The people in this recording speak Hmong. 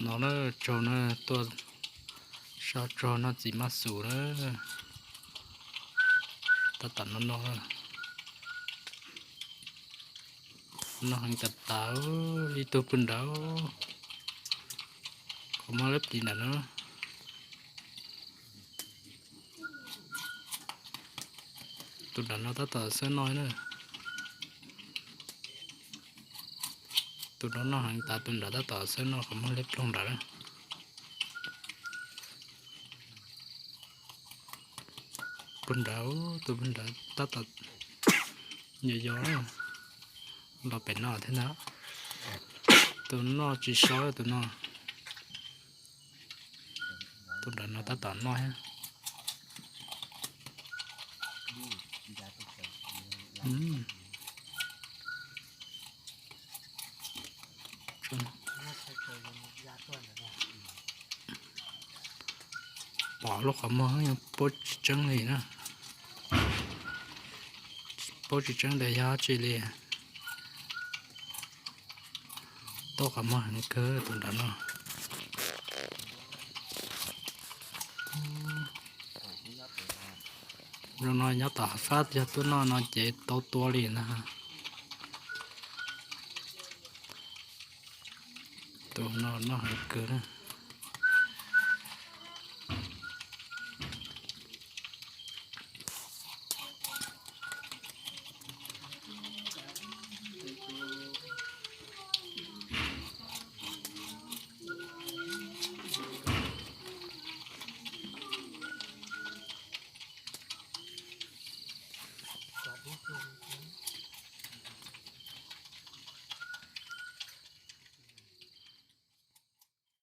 No na, tsaug na, tuaj soj tsaug noj txiv mab xus na. Tab tom no no, noj heev tas tas, ib tug pw nrad, qhov muag lab plis nram no. Tus nram no tab tom xab noj na. Tus no noj heev tas, tus nrad tab tom xab noj qhov muag liab ploog nrad na. Pw nrad, tus pw nrad tab tom yos yos, los pem no thiab ntag. Tus noj tsis so tus no. Tus nrad no tab tom noj thiab. Pom lub qhov muag paub tsis tseeb li na. Paub tsis tseeb tias yog dab tsi li. Tau qhov muag heev kawg tus nrad no. Zoo no nyob tom hav fab yog tuaj noj no ces tau tua li ntag. Tus no noj heev kawg na.